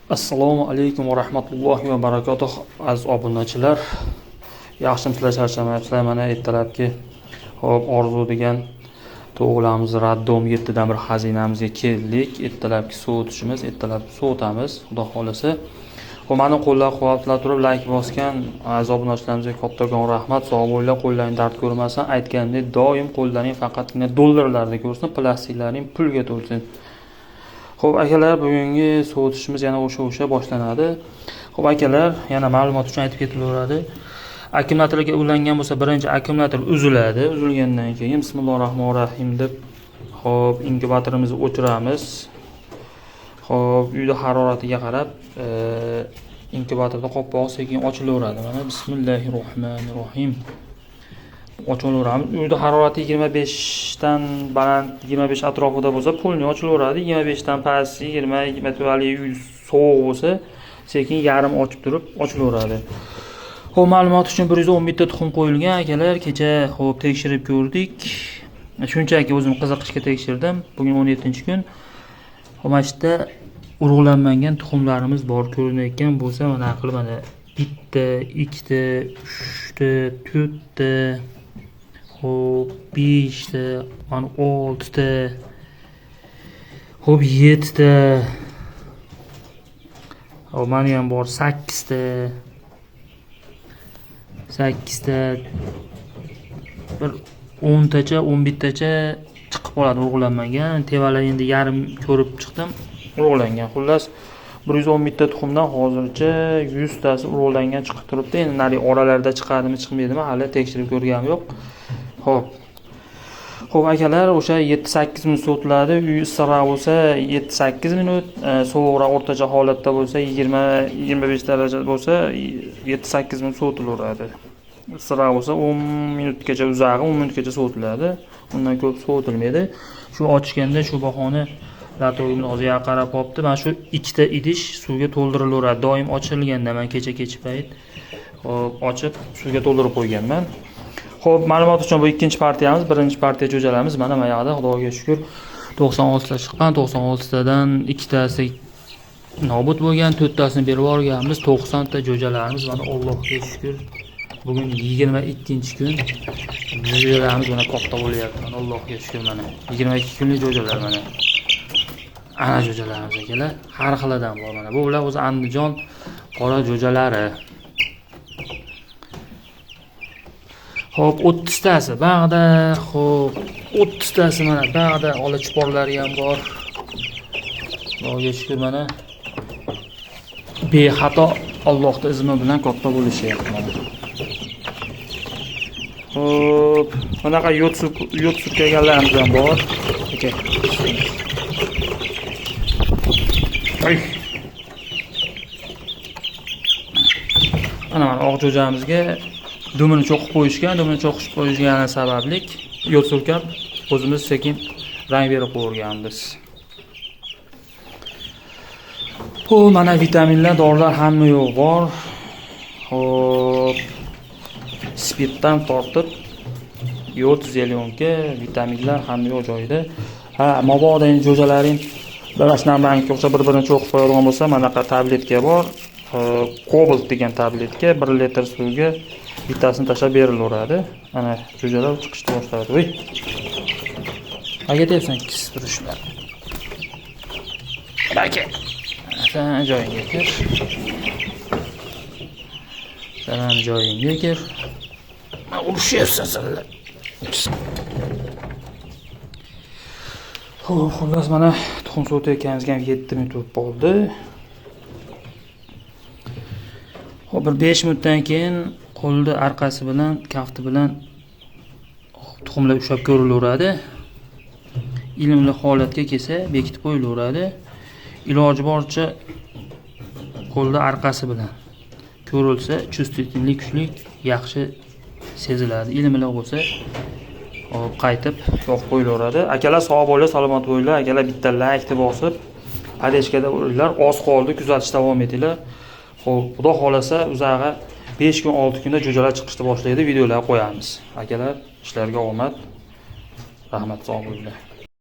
Assalomu alaykum va rahmatullohi va barakatuh, aziz obunachilar. Yaxshimisizlar, charchamayapsizlar? Mana ertalabki hop Orzu degan to'g'lamiz Raddom 7 dan bir xazinamizga keldik. Ertalabki sovutishimiz, ertalab sovutamiz, xudo xolasa. Xo'p, mani qo'llab-quvvatlab turib like bosgan aziz obunachilarimizga kattakon rahmat. Sog' bo'linglar, qo'llaring dard ko'rmasin. Aytganimdek, doim qo'llaring faqatgina dollarlarda ko'rsin, plastiklaring pulga to'lsin. Xo'p, akalar, bugungi sovutishimiz yana o'sha boshlanadi. Xo'p, akalar, yana ma'lumot uchun aytib ketilaveradi. Akkumulyatorga ulangan bo'lsa, birinchi akkumulyator uziladi. Uzilgandan keyin bismillahirrohmanirrohim deb xo'p, inkubatorimizni o'chiramiz. Xo'p, uyda haroratiga qarab inkubatorda qopqog'i sekin ochilaveradi. Mana bismillahirrohmanirrohim. Ochilaveramiz. Uyda harorati 25 dan baland, 25 atrofida bo'lsa, pulni ochilaveradi. 25 dan past, 20, 20 uy sovuq bo'lsa, sekin yarim ochib turib ochilaveradi. Xo'p, ma'lumot uchun 111 ta tuxum qo'yilgan akalar. Kecha xo'p tekshirib ko'rdik. Shunchaki o'zim qiziqishga tekshirdim. Bugun 17-kun. Xo'p, mana shu yerda urug'lanmagan tuxumlarimiz bor ko'rinayotgan bo'lsa, mana qilib mana bitta, ikkita, uchta, to'rtta, xo'p, 5ta, mana 6ta, xo'p, 7ta. Xo'p, mana ham bor 8ta. 8ta, bir 10tacha, 11tacha chiqib qoladi urug'lanmagan. Tevalar endi yarim ko'rib chiqdim, urug'langan. Xullas, 111 ta tuxumdan hozircha 100 tasi urug'langan chiqib turibdi. Endi nari oralarda chiqadimi, chiqmaydimi, hali tekshirib ko'rganim yo'q. Xo'p. Xo'p, akalar, o'sha 7-8 minut sovutiladi. Uy issiqroq bo'lsa 7-8 minut, sovuqroq o'rtacha holatda bo'lsa 20-25 daraja bo'lsa 7-8 minut sovutilaveradi. Issiqroq bo'lsa 10 minutgacha, uzog'i 10 minutgacha sovutiladi. Undan ko'p sovutilmaydi. Shu ochganda shu bahona latogimni hozir qarab qolibdi. Mana shu ikkita idish suvga to'ldirilaveradi. Doim ochilganda men kecha kech payt hop ochib suvga to'ldirib qo'yganman. Xo'p, ma'lumot uchun bu ikkinchi partiyamiz, birinchi partiya jo'jalarimiz mana bu yoqda, Xudoga shukr, 96 ta chiqqan, 96 tadan ikkitasi nobud bo'lgan, 4 tasini berib yuborganmiz, 90 ta jo'jalarimiz mana Allohga shukr. Bugun 22-kun jo'jalarimiz mana katta bo'lyapti. Mana Allohga shukr, mana 22 kunlik jo'jalar mana. Ana jo'jalarimiz akalar, har xilidan bor mana. Bu ular o'zi Andijon qora jo'jalari. Xo'p, 30 tasi bag'da, xo'p, 30 tasi mana bag'da, ola chiporlari ham bor. Xudoga shukr, mana bexato Allohning izni bilan katta bo'lishyapti mana. Xo'p, bunaqa yo't surkaganlarimiz ham bor. Aka. Ay. Mana oq jo'jamizga dumini cho'qib qo'yishgan, dumini cho'qib qo'yishgani sabablik yo'l surkab o'zimiz sekin rang berib qo'yganmiz. Bu mana vitaminlar, dorilar hamma yo'q bor. Xo'p, spirtdan tortib yod, zelyonka, vitaminlar hamma yo'q joyida. Ha, mabodo endi jo'jalaring mana shunaqa rangga o'xshab bir-birini cho'qib qo'yadigan bo'lsa, manaqa tabletka bor. Kobalt degan tabletka 1 litr suvga bittasini tashlab berilaveradi. Mana jo'jalar chiqishni boshladi. Voy. Aka deyapsan, kis turishlar. Aka. Sen joyingga kir. Sen ham joyingga kir. Mana urushyapsan senlar. Xo'p, xullas mana tuxum sovutayotganimizga ham 7 minut o'tib qoldi. Xo'p, bir 5 minutdan keyin qo'lni orqasi bilan, kafti bilan tuxumlar ushlab ko'rilaveradi. Ilimli holatga kelsa bekitib qo'yilaveradi. Iloji boricha qo'lni orqasi bilan ko'rilsa, chувствительный kuchli, yaxshi seziladi. Ilimli bo'lsa, hop qaytib yopib qo'yilaveradi. Akalar sog' bo'linglar, salomat bo'linglar. Akalar bitta like deb bosib, podeshkada bo'linglar. Oz qoldi, kuzatishda davom etinglar. Xo'p, xudo xolasa uzog'i 5 kun, 6 kunda jo'jalar chiqishni boshlaydi, videolar qo'yamiz. Akalar, ishlarga omad. Rahmat, sog' bo'linglar.